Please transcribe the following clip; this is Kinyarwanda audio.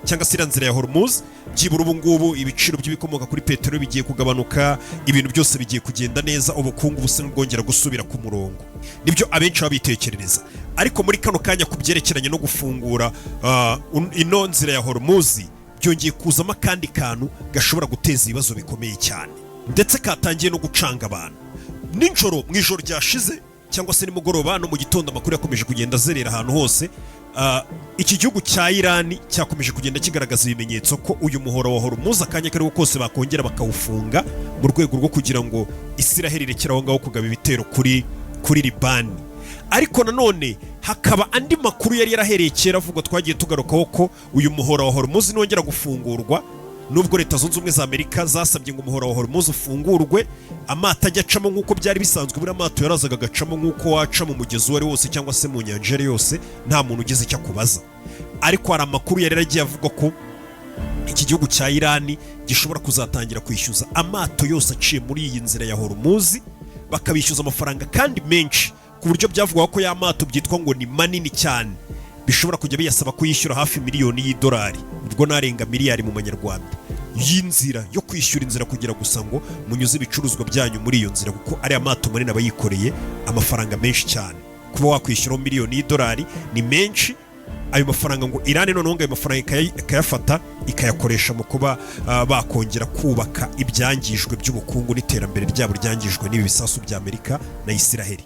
cyangwa se iriya nzira ya Hormuz, byibura ubu ngubu ibiciro by'ibikomoka kuri peteroli bigiye kugabanuka, ibintu byose bigiye kugenda neza, ubukungu busa n'ubwongera gusubira ku murongo. Nibyo abenshi babitekerereza. Ariko muri kano kanya, ku byerekeranye no gufungura ino nzira ya Hormuz, byongeye kuzamo akandi kantu gashobora guteza ibibazo bikomeye cyane, ndetse katangiye no gucanga abantu. Nijoro, mu ijoro ryashize cyangwa se nimugoroba no mu gitondo, amakuru yakomeje kugenda azerera ahantu hose. Iki gihugu cya Irani cyakomeje kugenda kigaragaza ibimenyetso ko uyu muhora wa Hormuz akanya kariho kose bakongera bakawufunga, mu rwego rwo kugira ngo Isiraheli irekere aho ngaho kugaba ibitero kuri Libani. Ariko nanone hakaba andi makuru yari yarahereye kera avugwa, twagiye tugarukaho, ko uyu muhora wa Hormuz nongera gufungurwa, nubwo Leta Zunze Ubumwe za Amerika zasabye ngo umuhora wa Hormuz ufungurwe, amato ajya acamo nk'uko byari bisanzwe, buriya amato yarazaga agacamo nk'uko waca mu mugezi uwo ari wose cyangwa se mu nyanja iyo ari yose, nta muntu ugize icyo akubaza. Ariko hari amakuru yari yaragiye avuga ko iki gihugu cya Irani gishobora kuzatangira kwishyuza amato yose aciye muri iyi nzira ya Hormuz, bakabishyuza amafaranga kandi menshi, ku buryo byavugwaga ko ya mato byitwa ngo ni manini cyane bishobora kujya biyasaba kuyishyura hafi miliyoni y'idolari, ubwo narenga miliyari mu manyarwanda, y'inzira yo kwishyura inzira kugira gusa ngo munyuze ibicuruzwa byanyu muri iyo nzira, kuko ariya mato manini aba yikoreye amafaranga menshi cyane. Kuba wakwishyuraho miliyoni y'idolari ni menshi ayo mafaranga. Ngo Irani noneho ngo ayo mafaranga ikayafata ikayakoresha mu kuba bakongera kubaka ibyangijwe by'ubukungu n'iterambere ryabo ryangijwe n'ibi bisasu bya Amerika na Isiraheli.